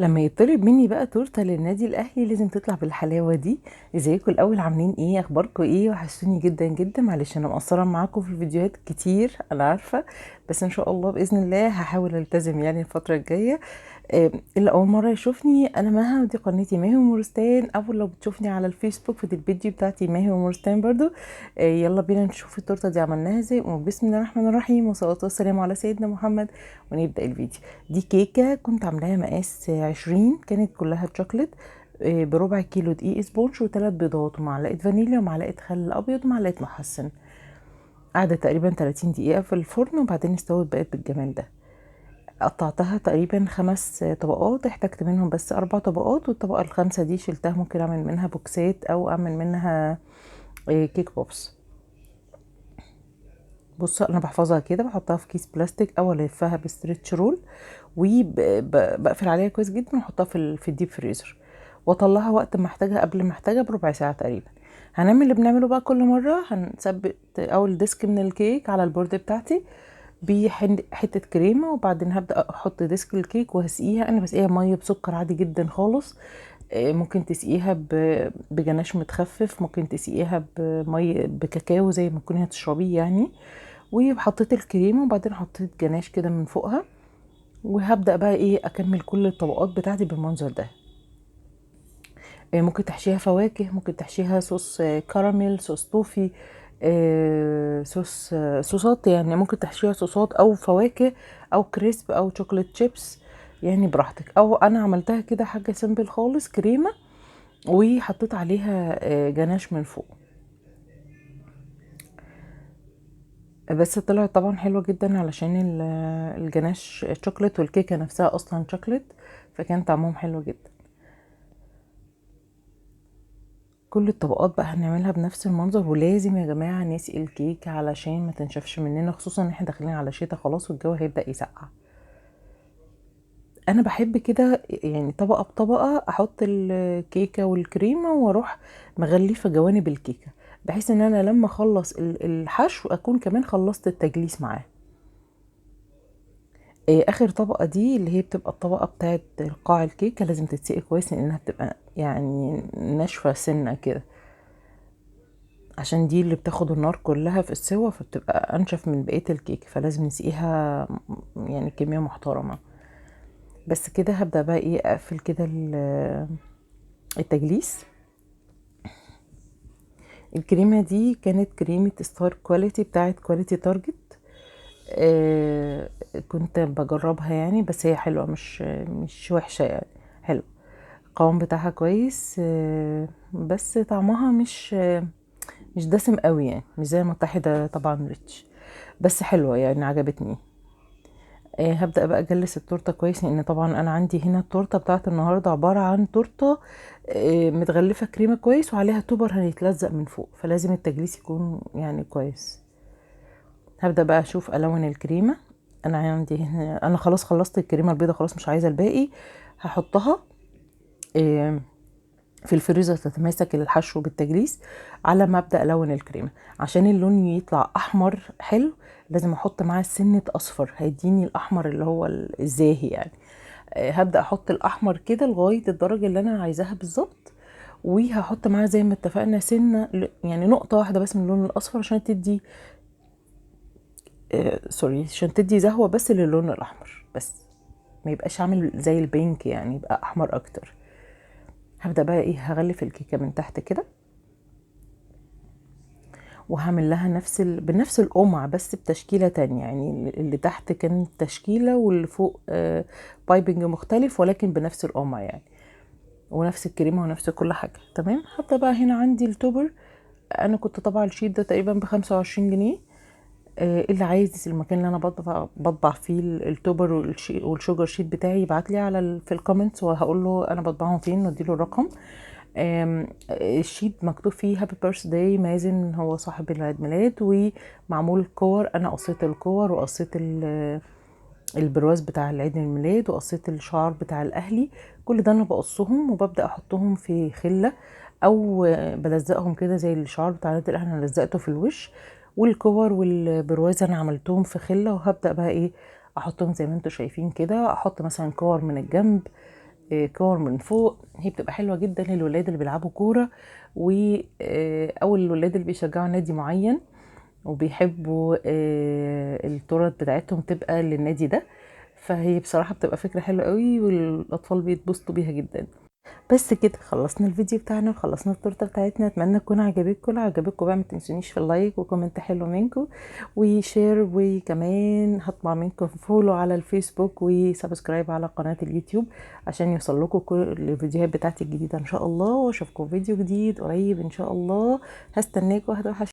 لما يطلب مني بقى تورته للنادي الاهلي لازم تطلع بالحلاوه دي. ازيكم الاول؟ عاملين ايه؟ اخباركم ايه؟ وحشتوني جدا جدا. معلش انا مقصرة معاكم في الفيديوهات كتير، انا عارفه، بس ان شاء الله باذن الله هحاول التزم يعني الفترة الجاية. اللي اول مرة يشوفني، انا مها ودي قناتي ماهي ومورستان، او لو بتشوفني على الفيسبوك فدي الفيديو بتاعتي ماهي ومورستان برضو. يلا بينا نشوف التورتة دي عملناها ازاي. وبسم الله الرحمن الرحيم والصلاة والسلام على سيدنا محمد، ونبدا الفيديو. دي كيكة كنت عاملاها مقاس 20، كانت كلها شوكليت، بربع كيلو دقيق sponge وثلاث بيضات ومعلقة فانيليا ومعلقة خل ابيض ومعلقة محسن. قعدت تقريبا 30 دقيقة في الفرن وبعدين استوت بقت بالجمال ده. قطعتها تقريبا 5 طبقات، احتجت منهم بس 4 طبقات، والطبقة الخامسة دي شلتها، ممكن اعمل منها بوكسات او اعمل منها cake pops. بصوا انا بحفظها كده، بحطها في كيس بلاستيك او الفها ب stretch roll وبقفل عليها كويس جدا واحطها في ال deep freezer، واطلعها وقت ما احتاجها، قبل ما احتاجها بربع ساعة تقريبا. هنعمل اللي بنعمله بقى كل مرة، هنثبت اول disc من الكيك على ال board بتاعتي بحته كريمة، وبعدين هبدا احط disc الكيك وهسقيها. انا بسقيها مية بسكر عادي جدا خالص، ممكن تسقيها بجناش متخفف، ممكن تسقيها بميه بكاكاو زي ما تكوني هتشربيه يعني. وحطيت الكريمة وبعدين حطيت جناش كده من فوقها، وهبدا بقى اكمل كل الطبقات بتاعتي بالمنظر ده. ممكن تحشيها فواكه، ممكن تحشيها صوص كراميل، صوص توفي، صوصات يعني، ممكن تحشيها صوصات او فواكه او crisp او chocolate chips، يعني براحتك. او انا عملتها كده حاجة simple خالص، كريمة وحطيت عليها جناش من فوق، بس طلعت طبعا حلوة جدا علشان الجناش شوكليت والكيكه نفسها اصلا شوكليت، فكان طعمهم حلو جدا. كل الطبقات بقى هنعملها بنفس المنظر، ولازم يا جماعة نسقي الكيك علشان ما تنشفش مننا، خصوصا ان احنا داخلين على شتا خلاص والجو هيبدا يسقع. انا بحب كده يعني طبقه بطبقه احط الكيكه والكريمه واروح مغلفه جوانب الكيكه، بحيث ان انا لما اخلص الحشو اكون كمان خلصت التجليس معاه. اخر طبقه دي اللي هي بتبقى الطبقة بتاعت قاع الكيكه لازم تتسقي كويس، لانها بتبقى يعني ناشفة سنة كده، عشان دي اللي بتاخد النار كلها في السوا، فبتبقى انشف من بقية الكيك، فلازم نسقيها يعني كمية محترمه. بس كده هبدا بقى اقفل كده التجليس. الكريمة دي كانت كريمة Star Quality بتاعت Quality Target، كنت بجربها يعني، بس هي حلوة مش وحشة يعني، حلو القوام بتاعها كويس، بس طعمها مش دسم قوي يعني، مش زي المتحدة طبعا rich، بس حلوة يعني عجبتني. هبدأ بقى اجلس التورتة كويس، لان طبعا انا عندي هنا التورتة بتاعت النهاردة عبارة عن تورتة، متغلفة كريمة كويس وعليها topper هيتلزق من فوق، فلازم التجليس يكون يعني كويس. هبدأ بقى اشوف الون الكريمة. انا عندي هنا، انا خلاص خلصت الكريمة البيضة خلاص مش عايزة الباقي، هحطها، في الفريزر تتماسك الحشو بالتجليس على ما ابدا الون الكريمة. عشان اللون يطلع احمر حلو لازم احط معاه سنة اصفر، هيديني الاحمر اللي هو الزاهي يعني. هبدا احط الاحمر كده لغاية الدرجة اللي انا عايزاها بالظبط، وهحط معاه زي ما اتفقنا سنة يعني نقطة واحدة بس من اللون الاصفر عشان تدي، sorry، عشان تدي زهوه بس للون الاحمر، بس ما يبقاش عامل زي ال pink يعني، يبقى احمر اكتر. هبدأ بقى هغلف الكيكة من تحت كده، وهعمل لها بنفس القمع بس بتشكيلة تانية، يعني اللي تحت كان تشكيلة واللي فوق، piping مختلف، ولكن بنفس القمع يعني، ونفس الكريمة ونفس كل حاجة. تمام. هبدأ بقى هنا عندي ال topper، أنا كنت طبعا ال sheet ده تقريبا ب25 جنيه. اللي عايز المكان اللي انا بطبع فيه ال topper وال sugar sheet بتاعي يبعت لي في ال comments، وهقول له انا بطبعهم فين وادي له الرقم. ال sheet مكتوب فيه happy birthday مازن، هو صاحب العيد ميلاد، ومعمول كور، انا قصيت الكور وقصيت البرواز بتاع العيد الميلاد وقصيت الشعر بتاع الاهلي، كل ده انا بقصهم وببدا احطهم في خله او بلزقهم كده زي الشعر بتاع العيد الاهلي انا لزقته في الوش، والكور والبرواز انا عملتهم في خله، وهبدا بقى احطهم زي ما انتم شايفين كده، احط مثلا كور من الجنب، كور من فوق. هي بتبقى حلوة جدا للولاد اللي بيلعبوا كورة و او الولاد اللي بيشجعوا نادي معين وبيحبوا التورت بتاعتهم تبقى للنادي ده. فهي بصراحة بتبقى فكرة حلوة قوي، والاطفال بيتبسطوا بيها جدا. بس كده خلصنا الفيديو بتاعنا وخلصنا التورتة بتاعتنا. اتمنى تكون عجبتكم. لو عجبتكم بقى ما تنسونيش في ال like و comment حلو منكم و share، وكمان هطمع منكم follow على الفيسبوك و subscribe على قناة اليوتيوب عشان يوصل لكم كل الفيديوهات بتاعتي الجديدة ان شاء الله. واشوفكم فيديو جديد قريب ان شاء الله. هستناكم، هتوحش.